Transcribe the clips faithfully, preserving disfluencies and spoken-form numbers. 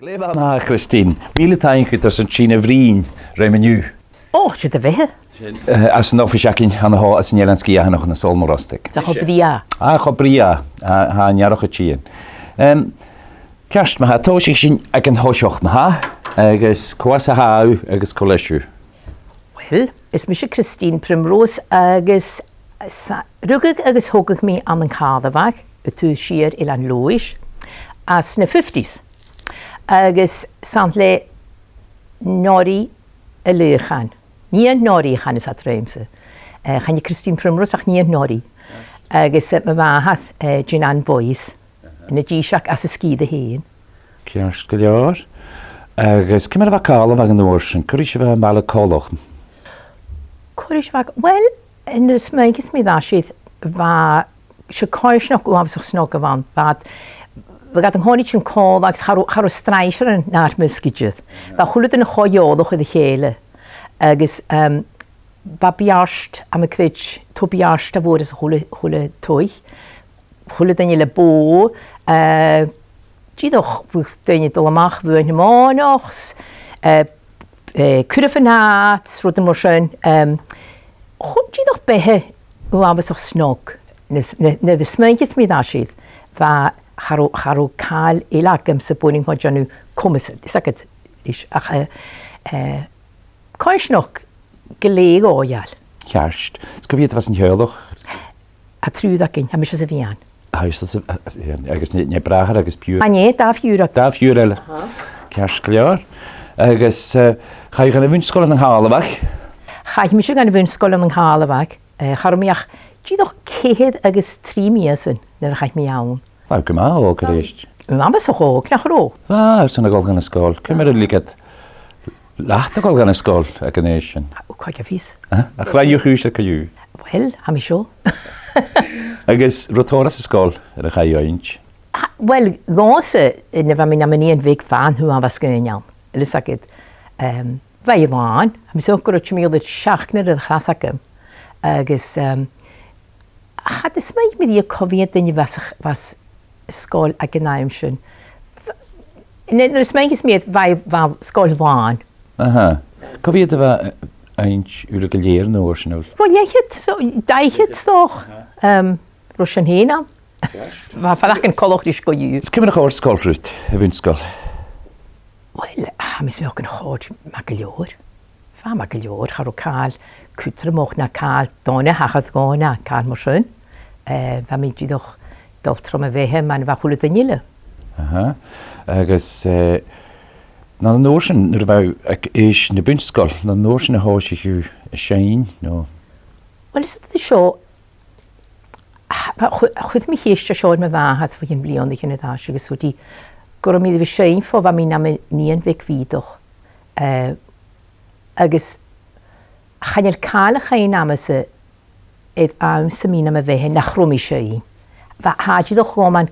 Glè mhath, Christine. Mìle taing dhut airson tighinn a bhruidhinn rium an-diugh. Ò, 's e do bheatha. Eh, às an oifis againn an-seo anns an Eilean Sgitheanach ann an Sabhal Mòr Ostaig. Tha e cho brèagha. Ah, cho brèagha. Tha, tha an earrach a' tighinn. Em, ceart ma-thà, tòisichidh sinn aig an toiseach ma-thà, agus cò às a tha thu agus cò leis thu? Uill, is mise Christine Primrose agus sa-, rugadh agus thogadh mi ann an Càrlabhagh, an taobh siar Eilean Leòdhais, anns na fifties. Agus 's ann le Norrie a laogh iad. Nighean Norrie a chanas iad riumsa. Eh, chan e Christine Primrose ach Nighean Norrie. Agus, eh, mo mhàthair, eh, Jean Ann Boyce. Na dithis aca às an sgìre fhèin. Ceart gu leòr. Agus ciamar a bha Càrlabhagh an uair sin? Cò ris a bha am baile coltach? Cò ris a bha, uill, nuair a smaoinicheas mi air ais, bha, 's e coimhearsnachd uabhasach snog a bh' ann. Bha, bha iad an-còmhnaidh a' tighinn còmhla agus cha robh, cha robh straidhsearan nar measg idir. Bha a h-uile duine cho eòlach air a chèile. Agus, em, bha beairt, tha mi a' creids, tha beairt mhòr anns a h-uile, h-uile taigh. A h-uile duine le bò, eh, dìreach bha daoine a' dol a-mach, bhuainn na mònachs, eh, eh, cuiribh an àit, rudan mar sin, em, cho dìreach beatha uabhasach snog. Nuair, nuair, nuair a smaoinicheas mi air ais, bha, cha robh, cha robh càil eile agam sa bhunadh mu dheidhinn comas, is agad, is, ach, eh, eh, coimhearsnachd glè dhòigheil. Ceart. Is cò mheud a bh' anns an teaghlach? Tha triùir againn, tha mise sa mheadhan. Tha thusa sa, agus an e, an e bràthair agus piuthar? An e, dà phiuthar. Dà phiuthar eile. Aha. Ceart gu leòr. Agus, eh, chaidh thu dhan a' bhun-sgoil ann an Càrlabhagh? Chaidh mise dhan a' bhun-sgoil ann an Càrlabhagh. Eh, cha robh mi ach dìreach ceithir agus trì mìosan nuair a chaidh mi ann. Bha thu gu math òg a-rithist. Bha mi uabhasach òg, nach robh? Bha, airson a dhol dhan an sgoil. Ciamar a leig iad leat a dhol dhan an sgoil aig an aois sin? Ò, cò aig a tha fios? Ach rinn thu a' chùis co-dhiù? Uill, tha mi seo. Agus an robh tòrr às an sgoil air a chaidh oidhche? Tha, uill, dhòmhsa, nuair a bha mi nam nighean bheag, bha an t-uabhas dhaoine ann. Eil fhios agad, em, bha e làn, tha mi smaoineachadh gun robh timcheall air seachd no air a' chlas agam. Agus, em, cha do smaoinich mi riamh cò mheud duine a bha sa ch-, bha sa sgoil aig an àm sin. Nuair, nuair a smaoinicheas mi air, bha, bha an sgoil làn. Aha. Cò mheud a bha, eh, oidhche uile gu lèir an uair sin, a bheil? Bha leth-cheud, so, dà fhichead, 's dòcha. Em, robh sinn fhèin ann. Bha faireachdainn coltach ris co-dhiù. Is ciamar a chòrd an sgoil riut, a' bhun-sgoil? Uill, tha mi smaoineachadh gun chòrd e math gu leòr. Bha e math gu leòr, cha robh càil cudromach no càil dona a thachair dhomh no càil mar sin. Eh, bha mi dìreach a' dol tro mo bheatha mar a bha a h-uile duine eile. Aha. Agus, eh, an ann an uair sin, nuair a bha thu aig aois na bun-sgoile, an ann an uair sin a thòisich thu a' seinn, no? Uill, is e seo, Chu-, chuir mi ceist air seo air mo mhàthair bho chionn bliadhnaichean air ais agus thuirt i gun robh mi air a bhith a' seinn bho bha mi nam nighean bheag bhìodach. Eh, agus chan eil càil a' seinn agamsa air àm sam bith nam bheatha nach robh mi a' seinn. Bha, tha e dìreach dhomh mar,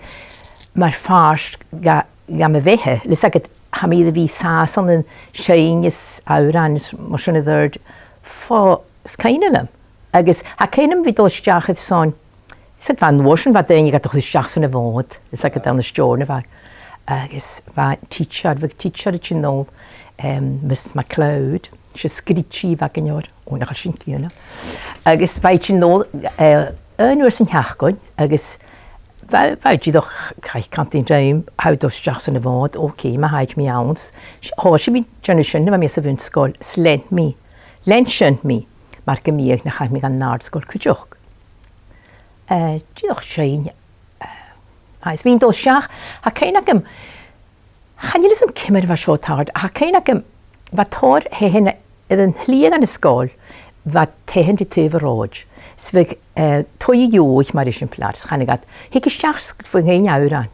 mar phàirt dha, dha mo bheatha. Eil fhios agad, tha mi air a bhith an sàs ann an seinn is òrain is mar sin air adhart bho 's cuimhne leam. Agus tha cuimhne agam a bhith a' dol a-steach airson, 's e bha an uair sin, bha daoine gad chur a-steach son a' Mhòd, 's e gad an Steòrnabhagh. Agus bha teacher, bha teacher a' tighinn a-nall, em, Miss MacLeod, 's e sgrìobhadair a bh' againn oirre, ò, nach eil sin cianail. Agus bha i a' tighinn a-nall, eh, aon uair san t-seachdain, agus bha, bha i dìreach, chaidh cantainn rium, tha thu a' dol a-steach son a' Mhòd, ok, ma thèid mi ann. Thòisich mi a' dèanamh sin, nuair a bha mi sa bhun-sgoil, 's lean mi, lean sin mi, mar gum biodh, nuair a chaidh mi dhan àrd-sgoil cuideachd. Eh, dìreach seinn, eh, agus bhithinn a' dol a-steach, tha cuimhne agam, chan eil fhios agam ciamar a bha seo a' tachairt, ach tha cuimhne agam, bha tòrr thaighean air an t-slighe dhan an sgoil, bha taighean ri taobh an rathaid. 'S bhiodh, eh, taigh a' gheòidh mar eisimpleir, 's chanadh iad, thig a-steach 's gum faigh thu òran.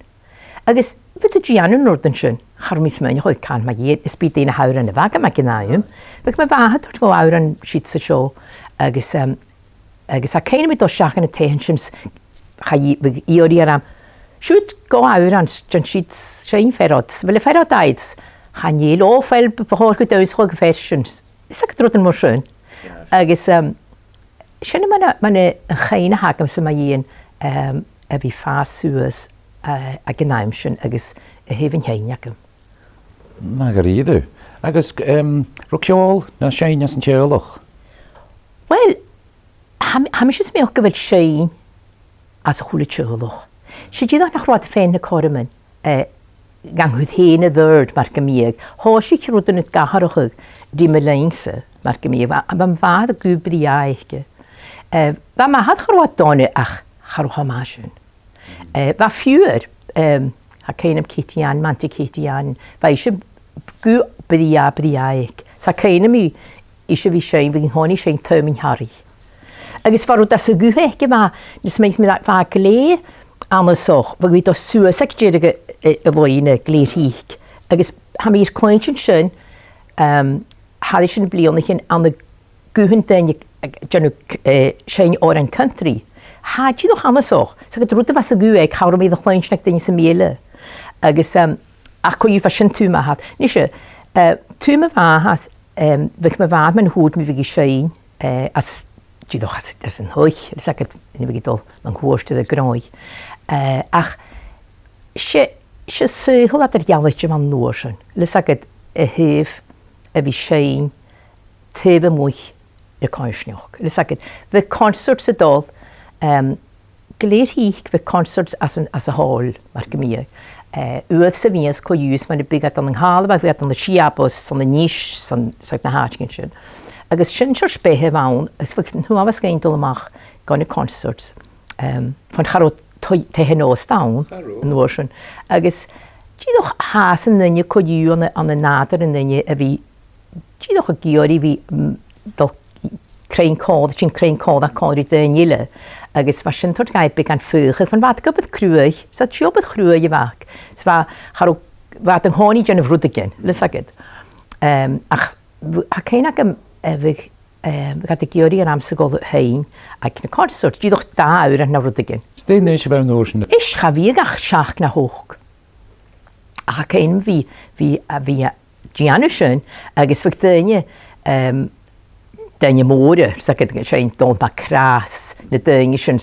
Agus bhiodh tu a' dèanamh an òrain sin, cha robh mi a' smaoineachadh càil mu dheidhinn, is bidh daoine a' toirt òran a bh' agam aig an àm. Bhiodh mo mhàthair a' toirt òran siud 's an seo, agus, em, agus tha cuimhne agam a bhith a' dol a-steach dhan an taigh sin, chaidh i, bhiodh i a' toirt orm, siuthad gu òran, dèan siud, seinn fear ud, a bheil am fear ud agad? Chan eil, ò, uill, bu chòir gu dannsadh am fear sin. Is e rudan mar sin. Agus, em, sin mar a, mar a, an cuimhne a th' agamsa mu dheidhinn, em, a bhith a' fàs suas, eh, aig an àm sin agus a thaobh an t-seinn agam. Math dha-rìribh. Agus, em, robh ceòl no seinn anns an teaghlach? Uill, tha, tha mise a' smaoineachadh gu bheil seinn anns a h-uile teaghlach. 'S e dìreach nach robh iad a' faighinn na cothroman, eh, gan cur fhèin air adhart, mar gum biodh. Thòisich rudan a' atharrachadh ri mo linn-sa, mar gum biodh. Bha, bha mo mhàthair gu brèagha aice. Eh, bha m' athair cho dona ach cha robh e cho math sin. Eh, bha feadhainn, em, tha cuimhn' agam Katie Ann, m' antaidh Katie Ann, bha ise gu brèagha, brèagha aice. 'S tha cuimhn' agam i, ise a bhith a' seinn, bhiodh i an-còmhnaidh a' seinn Taobh mun Charraigh. Agus bha rud às a' ghuth aice, bha, nì smaoinich mi, bha e glè annasach, bha i a' dol suas aig deireadh a, a, a loidhne, glè thric. Agus tha mi air cluinntinn sin, em, thairis air na bliadhnaichean ann an guthan daoine a' dèanamh, eh, seinn òrain country. Tha e dìreach annasach. 'S e rud a bha às a' ghuth aice, cha robh mi air a chluinntinn aig duine sam bith eile. Agus, em, ach co-dhiù bha sin taobh m' athar. Nise, eh, taobh mo mhàthar, em, bhiodh mo mhàthair, mar a thuirt mi, bhiodh i a' seinn, eh, às, dìreach às, às an taigh, agus agad, nuair a bhiodh i a' dol mun cuairt air a' ghnothaich. Eh, ach 's e, 's e saoghal eadar-dhealaichte a bh' ann an uair sin, leis agad, a thaobh a bhith a' seinn taobh a-muigh na coimhearsnachd. Leis agad, bhiodh concerts a' dol, em, glè thric bhiodh concerts anns an, anns a' hall, mar gum biodh. Eh, uair sa mhìos co-dhiù, 's mura biodh iad ann an Càrlabhagh, bhiodh iad ann an Siabost, 's ann an Nis, 's ann, 's ann na h-àiteachan sin. Agus sin seòrsa beatha a bh' ann, is bhiodh tu uabhasach fhèin a' dol a-mach gu na concerts. Em, bhon cha robh taigh-, taigh-òsta ann an uair sin. Agus dìreach, tha sin an duine co-dhiù ann an, ann an nàdar an duine a bhith dìreach ag iarraidh a bhith, mm, dol cruinn còmhla, sin cruinn còmhla còmhla ri daoine eile. Agus bha sin a' toirt dhaibh beagan faochaidh, bhon bha iad ag obair cruaidh, 's e obair chruaidh a bh' aca. 'S bha, cha robh, bha iad an-còmhnaidh a' dèanamh rudeigin, leis agad. Em, ach, bh-, tha cuimhn' agam, eh, bhiodh, eh, bhiodh iad ag iarraidh ormsa a dhol a sheinn aig na concerts, dìreach dà uair no rudeigin. 'S dè an aois a bha thu an uair sin? Aois, cha bhiodh ach seachd no ochd. Ach tha cuimhn' agam bhith, bhith, a bhith a' dèanamh sin, agus bhiodh daoine, em, daoine mòra, 's agad, seinn Donald MacRath, na daoine sin,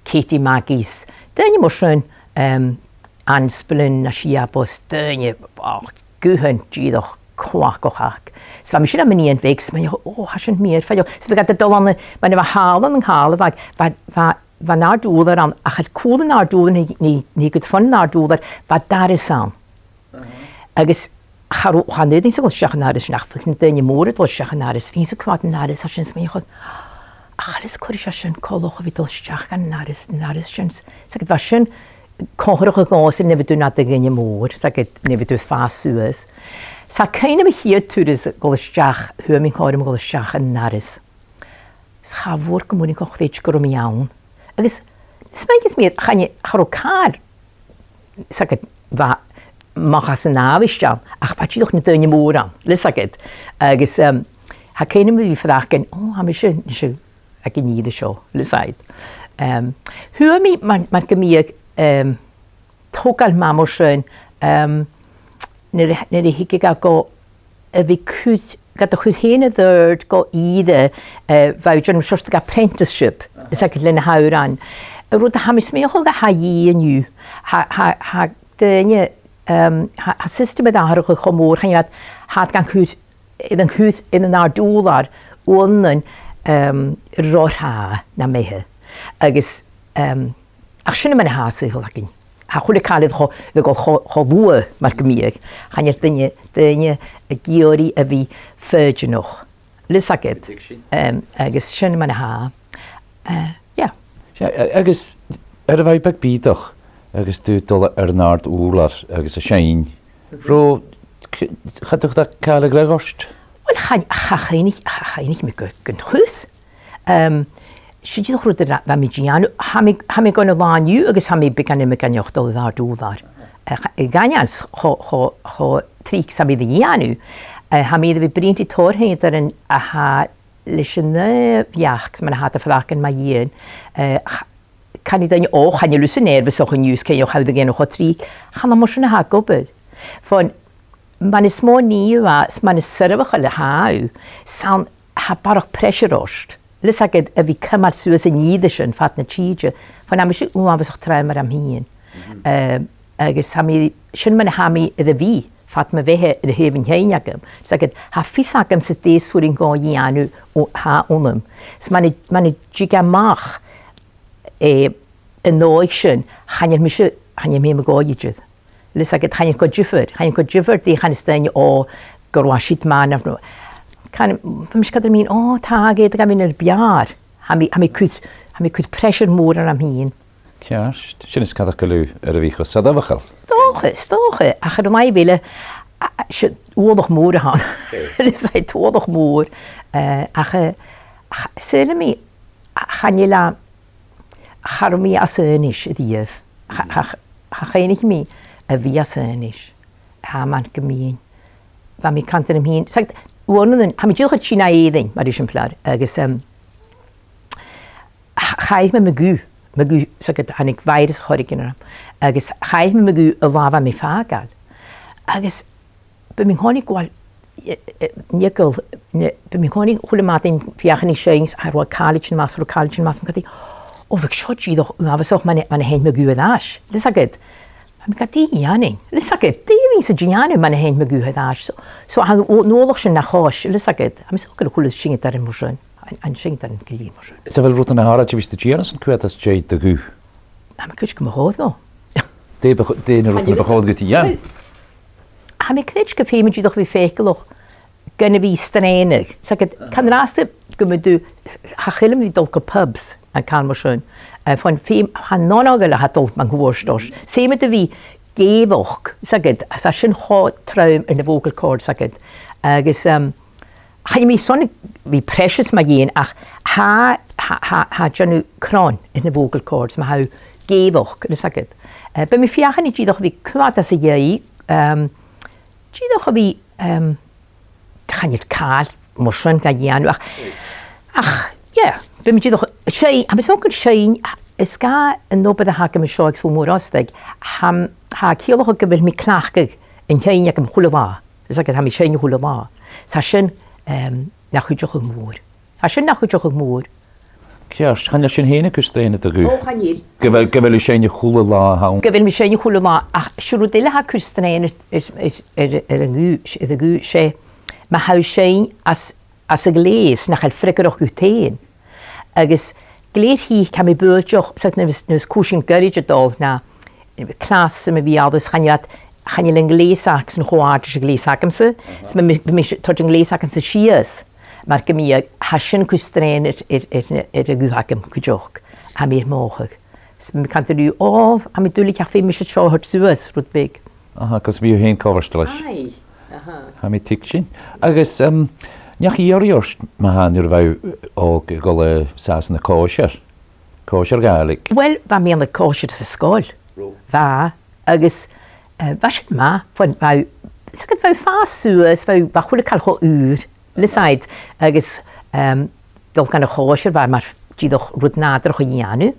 Katie Magee, daoine mar sin, em, Anne Spillane à Siabost, daoine, och, guthan dìreach cumhachdach. 'S bha mi sin nam nighean bheag, 's mi, o, tha sin mìorbhaileach. 'S bhiodh iad a' dol ann, mar a bha halla ann an Càrlabhagh, bha, bha, bha an àrd-ùrlar ann, ach air cùl an àrd-ùrlair, nì, nì, nì gu fon an àrd-ùrlar, bha doras ann. Agus cha robh, cha robh duine sam bith a' dol a-steach an doras sin, ach bhiodh na daoine mòra a' dol a-steach an doras, bhithinn-sa a' coimhead an doras sin, 's mi a' dol, ach chan eil fhios cò ris a tha sin coltach a bhith a' dol a-steach an doras, an doras sin. 'S agad, bha sin comharrachadh dhòmhsa nuair a bhiodh tu nad dhuine mòr, 's agad, nuair a bhiodh tu a' fàs suas. 'S tha cuimhn' agam a' chiad turas a dhol a-steach, fhuair mi an cothrom a dhol a-steach an doras. 'S cha mhòr gu mòr an còcaireachd gun robh mi ann. Agus, smaoinich mi, chan e, cha robh càil, 's agad, bha, a-mach às an àbhaist ann, ach bha dìreach na daoine mòra ann, leis agad. Agus, em, tha cuimhn' agam a bhith a' faireachdainn, o, tha mise, mise aig an ìre seo, leis agad. Em, fhuair mi, mar, mar gum biodh, em, togail math mar sin, em, nuair a, nuair a thigeadh e gu, a bhith a' cur, gad chur fhèin air adhart gu ìre, eh, bha thu a' dèanamh seòrsa de apprenticeship, 's agad, leis na h-òrain. Rud a tha mi a' smaoineachadh gu bheil an-diugh, tha, tha, tha daoine, em, tha, tha siostam air atharrachadh cho mòr, chan eil iad, tha iad gan cur air an cur, air an àrd-ùrlar, uaireannan, em, ro thràth nam beatha. Agus, em, ach sin mar a tha an saoghal againn. Tha a h-uile càil air a cho-, air a dhol cho, cho luath, mar gum biodh. Chan eil daoine, daoine ag iarraidh a bhith foighidneach. Leis agad. Em, agus sin mar a tha. Eh, yeah. Sea, a-, agus nuair a bha thu beag bìodach, agus tu a' dol air an àrd-ùrlar agus a' seinn, robh, c-, cha do chuir e càil air adhart? Uill, chan, cha chuimhnich, cha chuimhnich mi gu, gun tuirt. Em, 's e dìreach rud a bha mi a' dèanamh, tha mi, tha mi gun an là an-diugh agus tha mi beagan iomagaineach a' dol air an àrd-ùrlar. Eh, cha, a dh'aindeoin cho, cho, cho tric 's a tha mi air a dhèanamh. Eh, tha mi air a bhith a' bruidhinn ri tòrr sheanmhairean a tha leis an aon bheachd, mar a tha iad a' faireachdainn mu dheidhinn, eh, ch-, canaidh daoine, o, chan eil thusa neirbheasach an-diugh, 's ciamar a tha thu air a dhèanamh cho tric. Chan ann mar sin a tha e ag obair. Bhon, mar as motha nì a tha thu, 's mar as soirbheachail a tha thu, 's ann, tha barrachd pressure ort. Leis agad a bhith a' cumail suas an ìre sin fad na tìde, bhon tha mise uabhasach trom orm fhìn. Mhm. Eh, agus tha mi, sin mar a tha mi air a bhith fad mo bheatha air a thaobh an teine agam. Is agad, tha fios agamsa dè 's urrainn dhomh a dhèanamh o, tha annam. Is mura, mura tig e a-mach, eh, an dòigh sin, chan eil mise, chan eil mi mo dhòigh idir. Leis agad, chan eil e gu diofar, chan eil e gu diofar dè chanas daoine, o, gun robh siud math no, no. Chan, bha mise gu math miannachadh, o, tha, ged a tha mi nar b' fheàrr. Tha mi, tha mi a' cur, tha mi a' cur pressure mòr orm fhìn. Ceart. Sin as coireach gu bheil thu air a bhith cho soirbheachail. 'S dòcha, 's dòcha. Ach air an làimh eile, a, a, 's e uallach mòr a th' ann. Is e uallach mòr. Eh, ach, eh, ach, saoilidh mi, a, chan eil e, cha robh mi às aonais a-riamh. Cha, cha, cha chuimhnich mi a bhith às aonais. Tha, mar gum bithinn. Bha mi a' cantainn rium fhìn. 'S agad, uaireannan, tha mi dìreach a' tighinn à Èirinn, mar eisimpleir, agus, em, ch-, chaidh mi mu ghuth, mu ghuth, 's agad, thàinig virus a' chogaidh orm, agus chaidh mi mu ghuth an latha a bha mi a' fàgail. Agus bha mi an-còmhnaidh a' gabhail, eh, eh, an eagal, na, bha mi an-còmhnaidh a h-uile madainn a' feuchainn ri seinn, cha robh càil a' tighinn a-mach, cha robh càil a' tighinn a-mach, 's mi a' cantainn, o, bhiodh seo dìreach uabhasach mura, mura theinn mu ghuth air ais. Leis agad, tha mi gu dè dhèanainn. Leis agad, dè bhithinn-sa a' dèanamh mura theinn mu ghuth air ais. So, so, tha an uallach sin na chois, leis agad. Tha mi a' smaoineachadh gu bheil a h-uile sìon a' dol mar sin. An, an sin dhan ghlè mar sin. Is a bheil rudan a tha àraid a bhios tu a' dèanamh san cuairt às dèidh do ghuth? Tha mi a' creidsinn gum bu chòir dhomh. Dè bu ch-, dè na rudan a bu chòir dhut a dhèanamh? Tha mi a' creidsinn gum feum mi dìreach a bhith faiceallach gun a bhith a' strèanadh. 'S agad, can-, an-dràsta gum bi thu, cha chuireadh mi a bhith a' dol gu pubs, no càil mar sin. Eh, fan fheum, chan ann a bheil e a' dol mun cuairt ort. 'S fheum thu a bhith ag èigheachd, 's agad, 's tha sin cho trom air na vocal cords, 's agad. Agus, em, chan eil mi airson a bhith precious mu dheidhinn, ach tha, tha, tha, tha e a' dèanamh cron air na vocal cords, ma tha thu ag èigheachd, 's agad. Eh, bidh mi a' feuchainn ri dìreach a bhith coimhead às a dhèidh, em, dìreach a bhith, em, chan eil càil mar sin ga dhèanamh, ach, ach, yeah, bidh mi dìreach, 's e, tha mi a' smaoineachadh gur e seinn, is dha an obair a th' agam an seo aig Sabhal Mòr Ostaig, tha, tha e a' ciallachadh gu bheil mi a' cleachdadh an teine agam a h-uile latha. Is agad, tha mi a' seinn a h-uile latha. 'S tha sin, em, na chuideachadh mòr. Tha sin na chuideachadh mòr. Ceart, chan eil sin fhèin a' cur strain air do ghuth? O, chan eil. Gu bheil, gu bheil thu a' seinn a h-uile latha ann? Gu bheil mi a' seinn a h-uile latha, ach 's e rud eile a tha a' cur strain air, air, air, air, air an ghuth, air an ghuth, 's e, ma tha thu a' seinn às às a' ghleus nach eil freagarrach dhut fhèin. Agus glè thric tha mi buailteach, 's e, nuair a bhios, nuair a bhios cùisean goirid a' dol, no clas sam bith a bhios, chan eil iad, chan eil an gleus aca-san cho àrd ris a' ghleus agamsa. Aha. So bidh mi, bidh mi a' toirt an gleus agamsa sìos, mar gum biodh, tha sin a' cur strain air, air, air, air an guth agam cuideachd. Tha mi air mothachadh. 'S mi a' cantainn riutha, o, tha mi duilich ach feumaidh mise seo a thoirt suas, rud beag. Aha, gus am bi thu fhèin cofhurtail leis. Aye, aha. Tha mi a' tuigsinn. Agus, em, an deach iarraidh ort, ma-thà, nuair a bha thu òg, a dhol a shàs ann an còisir? Còisir Ghàidhlig? Uill, bha mi ann an còisir san sgoil. Robh? Bha, agus, eh, bha sin math, bha, bha, 's agad, bha thu a' fàs suas, bha, bha a h-uile càil cho ùr. Leis agad, agus, em, dol dhan a' chòisir, bha e mar dìreach rud nàdarrach a dhèanamh,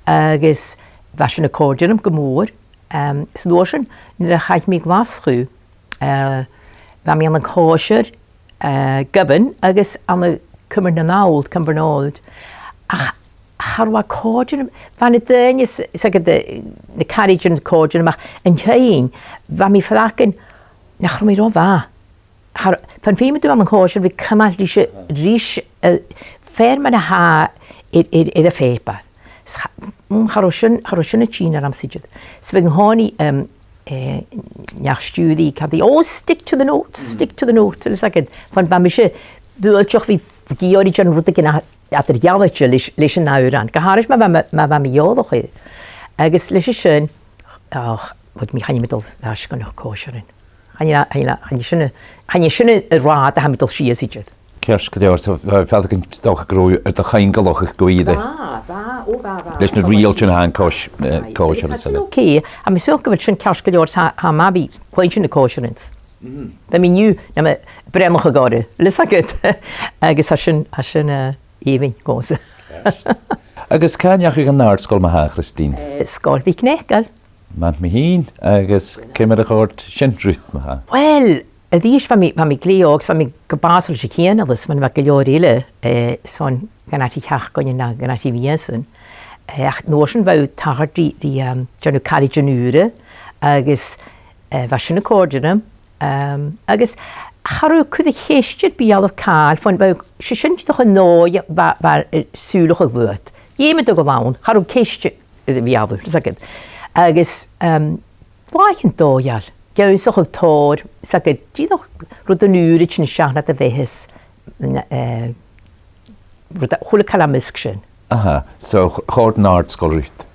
agus bha sin a' còrdadh rium gu mòr. Em, 's an uair sin, nuair a chaidh mi a Ghlaschu, eh, bha mi ann an còisir, eh, Govan agus ann an Cumbernauld, Cumbernauld. Ach cha robh e a' còrdadh rium, bha na daoine, 's, 's agad, eh, na caraidean a' còrdadh rium, ach an teine, bha mi a' faireachdainn nach robh mi ro mhath. Cha, bha mi fhìn a' dol dhan a' chòisir, bha cumail ris a', ris a', fear mar a tha air, air, air a' phàipear. 'S cha, mm, cha robh sin, cha robh sin a' tighinn ormsa idir. 'S bha an-còmhnaidh, em, eh, neach-stiùiridh, cantainn, "Oh, stick to the notes, stick to the notes." Leis agad, bha, bha mise buailteach, bha mi ag iarraidh dèanamh rudeigin a, eadar-dhealaichte leis, leis an òran. Gu h-àraid ma bha, ma, ma bha mi eòlach air. Agus leis a sin, och, bha mi, chan eil mi a' dol air ais gu na còisirean. Chan eil, chan eil, chan eil sin a, chan eil sin a, an rathad a tha mi a' dol sìos idir. Ceart gu leòr, so, eh, feumaidh gun, 's dòcha gun robh thu air do chaoineadh gu ìre. Bha, bha, o, bha, bha. Leis na riaghailtean a th' ann an còis-, eh, còisirean. Agus tha sin ok. Tha mi a' smaoineachadh gu bheil sin ceart gu leòr, 's tha, tha mi a' cluinntinn na còisirean. Mhm. Bha mi an-diugh nam bhreithneachadh orra, leis agad. Agus tha sin, tha sin, eh, èibhinn dhòmhsa. Agus càit an deachaidh an àrd-sgoil ma-thà, Christine? Eh, Sgoil MhicNeacail. Mar mi fhìn, agus ciamar a chòrd sin riut ma-thà? Uill, a-rithist bha mi, bha mi glè òg, 's bha mi gu bàsach leis a' chianalas, mar a bha gu leòr eile, eh, son gun àite a sheachdain no gun àite mhìosan. Eh, ach an uair sin bha thu a' tachairt ri, ri, um, dèanamh caraidean ùra, agus, eh, bha sin a' còrdadh rium, Em, agus cha robh cur a' cheist air beulaibh càil, fon, bha, 's e sin dìreach an dòigh a bha, bha, eh, sùil a' chur bhuat. Dh'fheumadh tu a dhol ann, cha robh ceist air a bheulaibh, 's aithne dhut. Agus, em, bha e an dòigh, gheibheadh tu tòrr, 's aithne dhut, dìreach rudan ùra a' tighinn a-steach nad bheatha 's, n-, eh, rud a, a h-uile càil am measg sin. Aha, so ch-, chòrd an àrd-sgoil riut?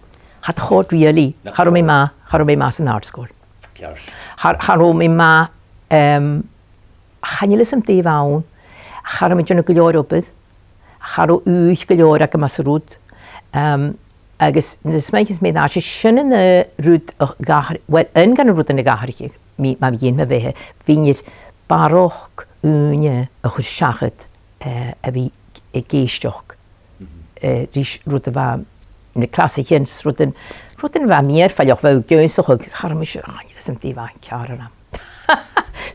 Cha do chòrd really. Cha robh mi math, cha robh mi math san àrd-sgoil. Ceart. Cha, cha robh mi math, em, chan eil fhios agam dè bh' ann, cha robh mi a' dèanamh gu leòr obair, cha robh ùidh gu leòr agam anns an rud, em, agus nuair a smaoinicheas mi air, 's e sin an aon rud a dh'atharr-, well, aon de na rudan a dh'atharraich mi, ma bhithinn mo bheatha, bhithinn air barrachd ùine a chur seachad, eh, a bhith ag èisteachd, eh, ris rud a bha na clasaichean, 's rudan, rudan a bha mìorbhaileach, bha thu ag ionnsachadh, agus cha robh mise, chan eil fhios agam dè bha ceàrr orm.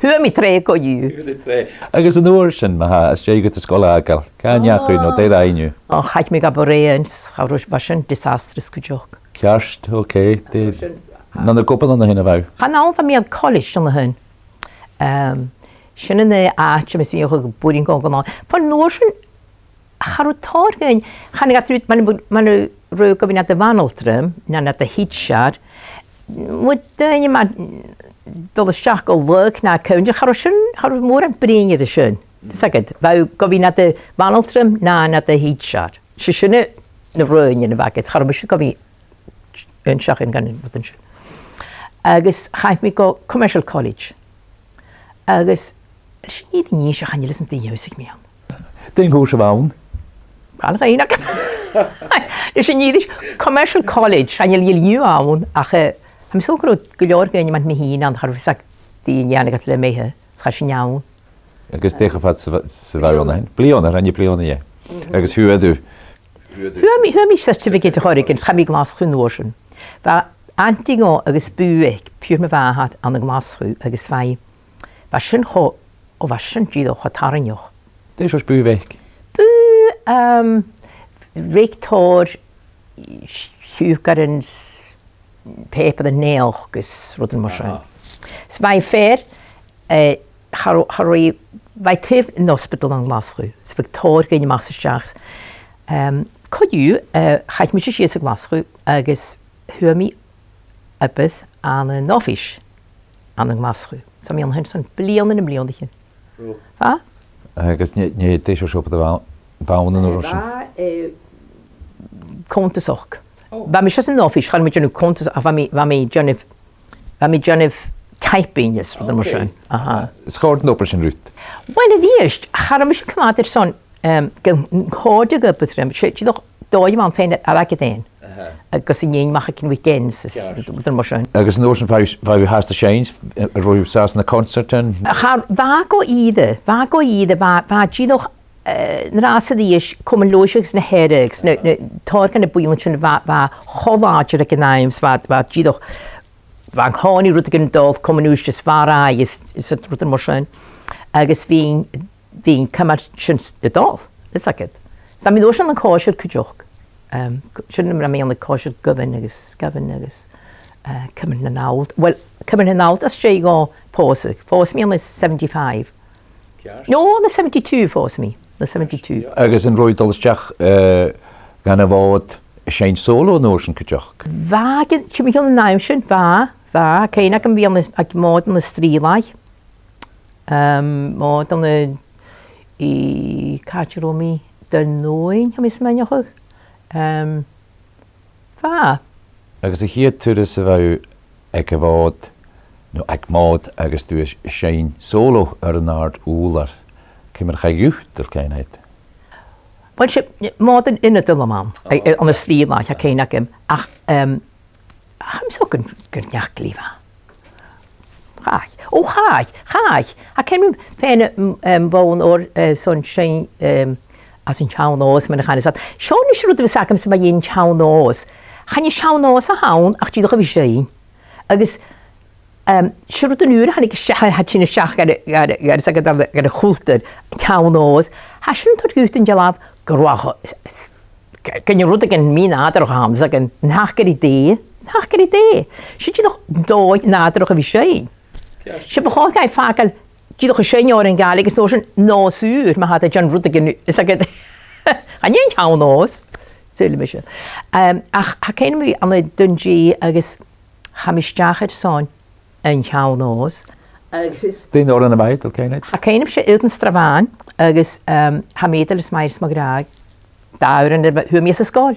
Fhuair mi tro co-dhiù. Agus an uair sin, ma-thà, às dèidh dhut an sgoil fhàgail, càit an deach thu, no dè rinn thu? Ò, chaidh mi gu Borèans, cha robh, bha sin disastrous cuideachd. Ceart, ok. Dè, an ann ag obair an sin a bha thu? Chan ann, bha mi air college an sin. Em, sin an aon àite, mus mi a' smaoineachadh, a bhuineadh gu, gu math. Bhon uair sin, cha robh tòrr againn, chan eil iad rud, mar, mar a robh gu bhith nad bhanaltram, no nad theacher, mu daoine mar, dol a-steach gu lagh no coimhead, cha robh sin, cha robh mòran bruidhinn air sin. 'S aithne dhut, bha thu gu bhith nad bhanaltram no nad theacher. 'S e sin na, na roghainnean a bh' agad, cha robh mise gu bhith an seachdain gan an rud sin. Agus chaidh mi gu Commercial College. Agus sin an aon nì a chan eil fhios agam dè dh'ionnsaich mi ann. Dè an cùrsa a bh' ann? Chan eil fhios agam. Sin an aon nì, Commercial College, chan eil, eil an-diugh ann, ach, eh, tha mi a' smaoineachadh gu robh gu leòr dhaoine mar mi fhìn ann, cha robh fhios aca dè dhèanadh iad le m' ithe, 's chaidh sinn ann. Agus dè cho fad 's a bha, 's a bha thu ann? Bliadhna, rinn thu bliadhna dheth. Agus fhuair thu? Fhuair mi, fhuair mi certificate a thoirt thugainn, 's chaidh mi a Ghlaschu an uair sin. Bha antaidh dhomh agus bùth aice, piuthar mo mhàthar, ann an Glaschu, agus bha i, bha sin cho, ò, bha sin dìreach cho tarraingeach. Dè seòrsa bùth a bh' aice? Bùth, um, reic tòrr, siùcaran, pàipearan-naidheachd agus rudan mar sin. Aha. 'S bha i fìor, eh, cha robh, cha robh i, bha i taobh an ospadail ann an Glaschu, 's bhiodh tòrr dhaoine a-mach 's a-steach. Em, co-dhiù, eh, chaidh mise sìos a Ghlaschu agus fhuair mi obair ann an oifis ann an Glaschu. 'S bha mi ann an sin bliadhna no bliadhnaichean. Ò. Bha? Agus an e, an e, dè seòrsa obair a bh' ann, bh' ann an uair sin? Bha, eh, cunntasachd. Ò. Bha mise san oifis, chan eil mi a' dèanamh cunntas, ach bha mi, bha mi a' dèanamh, bha mi a' dèanamh typing is rudan mar sin. Ok. Aha. Is chòrd an obair sin riut? Well, a-rithist, cha robh mise a' coimhead airson, em, gun còrdadh obair rium, 's e, dìreach dòigh a bh' ann fhèin air fhaighinn. Aha. Agus an fheadhainn a-mach aig an weekends is rudan mar sin. Agus an uair sin bha, bha thu fhathast a' seinn, eh, an robh thu an sàs anns na consairtean? Cha, bha gu ìre, bha gu ìre, bha, bha dìreach, eh, an-dràsta a-rithist Comann Leòdhais agus na Hearadh, agus na, na, tòrr de na buidhnean sin, bha, bha cho làidir aig an àm, 's bha, bha dìreach, bha an-còmhnaidh rudeigin a' dol, Comann Uibhist is Bharraigh is, is rudan mar sin. Agus bhithinn bhithinn a' cumail sin a' dol, fhios agad. Bha mi an uair sin ann an còisir cuideachd. Em, sin nuair a bha mi ann an còisir Govan agus, Govan agus, eh, Comhairle nan Allt. Well, Comhairle nan Allt às dèidh dhomh pòsadh. Phòs mi ann an seventy-five. Ceart. No, ann an seventy-two phòs mi. Ann an seventy-two. Agus an robh thu a' dol a-steach, eh, dhan a' Mhòd a' seinn solo an uair sin cuideachd? Bha, gun, timcheall an àm sin, bha, bha, cuimhne agam a bhith ann an, aig Mòd ann an Sruighlea. Em, Mòd ann an, i, càit an robh mi? Dùn Omhain, tha mi a' smaoineachadh. Em, bha. Agus a' chiad turas a bha thu aig a' Mhòd, no aig Mòd, agus tu a' seinn solo air an àrd-ùrlar, ciamar a chaidh dhut, a bheil cuimhne agad? Well, 's e Mòd an Ionadail a bh' ann, a, a, ann an Sruighlea, tha cuimhne agam. Ach, em, Tha mi a' smaoineachadh gun, gun deach glè mhath. Chaidh. Ò, chaidh, chaidh. Tha cuimhne agam fhèin, em, em, bhon uair, eh, son seinn, em, às an t-seann nòs, mar a chanas iad. Seo a-nis rud a bhios agamsa mu dheidhinn an t-seann nòs. Chan e seann nòs a th' ann, ach dìreach a bhith a' seinn. Agus Em, 's e rud ùr a thàinig a-steach, a, a' tighinn a-steach gu, gu, gu, gu, gu, gu a' chultar, an t-seann nòs. Tha sin a' toirt dhut an dealbh gu robh, s-, s-, gu, gun robh rudeigin mì-nàdarrach ann, 's aithne dhut, nach gu dè, nach gu dè. 'S e dìreach dòigh nàdarrach a bhith a' seinn. 'S e bu chòir dhuinn fàgail dìreach an seinn òrain Ghàidhlig, is an uair sin nòs ùr, ma tha iad a' dèanamh rudeigin, is aca, chan e an ceann-nòs, saoilidh mise. Em, ach tha cuimhn' agam ann an Dùn Dè agus chaidh mi a-steach airson an ceann-nòs. Agus dè an t-òran a bh' ann, a bheil cuimhn' agad? Tha cuimhn' agam 's e Aodann Strabhàin agus, em, tha mi eadar is Màiri 's mo ghràidh, dà òran a fhuair mi às an sgoil.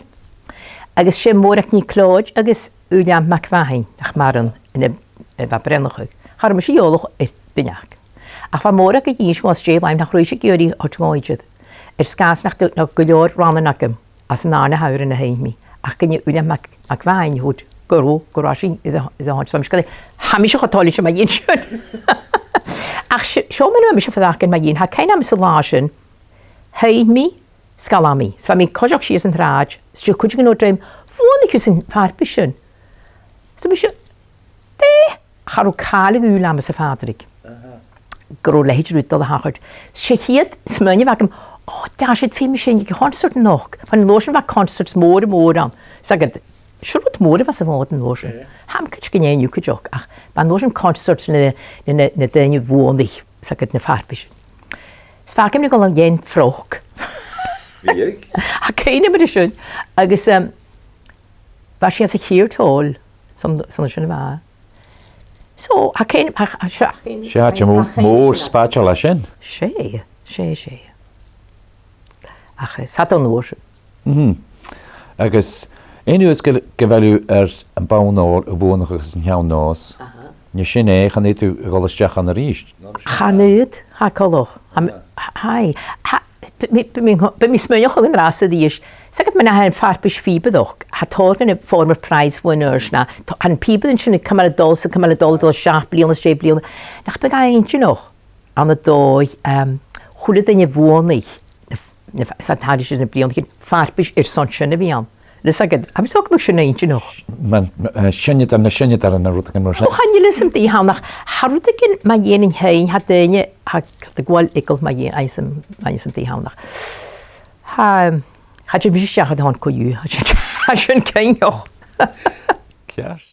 Agus 's e Mòrag NicLeòid agus Uilleam MacMhathain, nach maireann, a bha a' breithneachadh. Cha robh mise eòlach air duine aca. Ach bha Mòrag ag innse dhomh às dèidh làimh nach robh ise ag iarraidh a thoirt dhomh idir, air sgàth 's nach do, nach gu leòr rannan agam às an dàrna h-òran a sheinn mi. Ach gun e Uilleam Mac, MacMhathain a thuirt gun robh, gun robh sin air a, air a thoirt. Bha mise ag ràdh, tha mise cho toilichte mu dheidhinn sin. Ach seo, seo mar a bha mise a' faireachdainn mu dheidhinn, tha cuimhn' agam san latha sin, sheinn mi 's chaidh mi. 'S bha mi a' coiseachd sìos an t-sràid, 's e cuideigin a thuirt rium, bhuannaich thusa an fharpais sin. 'S thuirt mise, dè? Cha robh càil a dh'fhios agam, arsa Pàdraig, gun robh leithid rud a' dol a thachairt. 'S e a' chiad smaoineachadh a bh' agam, o, dè tha seo, feumaidh mi seinn aig a' chonsairt a-nochd. Bha an uair sin, bha concerts mòra mòra ann. 'S aca, seo rud mòr a bha sa Mhòd an uair sin. Tha mi a' creidsinn gun e an-diugh cuideachd, ach bha an uair sin concert na, na, na, na daoine a bhuannaich, 's aca, na farpaisean. 'S feumaidh mi a dhol a dh'fhaighinn froc. Bhiodh. Tha cuimhn' agam air sin. Agus, em, bha sinn anns a' Chiartòil, san, san sin a bha. So, tha cuimhn', tha, tha, tha, 'S e àite mò-, mòr spaideil a tha sin. 'S e, 's e, 's e. Ach, eh, 's fhada an uair sin. Mhm. Agus aon uair 's gu, gu bheil thu air am bonn òir a bhuannachadh anns an t-seann nòs, aha, an e sin e, chan fhaod thu a dhol a-steach ann a-rithist. Chan fhaod, tha coltach. Am, tha, tha, bidh mi, bidh mi, bidh mi a' smaoineachadh an-dràsta a-rithist. 'S aca, mar a tha am farpais phìobaireachd, tha tòrr dhen a' former prize winners, na, tha, tha am pìobaire sin a' cumail a' dol, 's a' cumail a' dol, a' dol seachd bliadhna, 's dà bhliadhna. Nach biodh e inntinneach ann an dòigh, em, a h-uile duine a bhuannaich na f-, na f-, san t-seachdain, na bliadhnaichean, farpais airson sin a bhith ann. Leis a' ged, tha mi a' smaoineachadh gu bheil sin inntinneach. Man, eh, seinneadair, na seinneadairean, no rudeigin mar sin. O, chan eil fhios agam dè th' ann, ach tha rudeigin mu dheidhinn an t-seinn, tha daoine, tha, tha iad gu bhith eagal mu dheidhinn, agus an, agus an dè th' ann. Tha, tha, tha mise a' seasamh ann co-dhiù, tha sin, tha sin cinnteach. Ceart.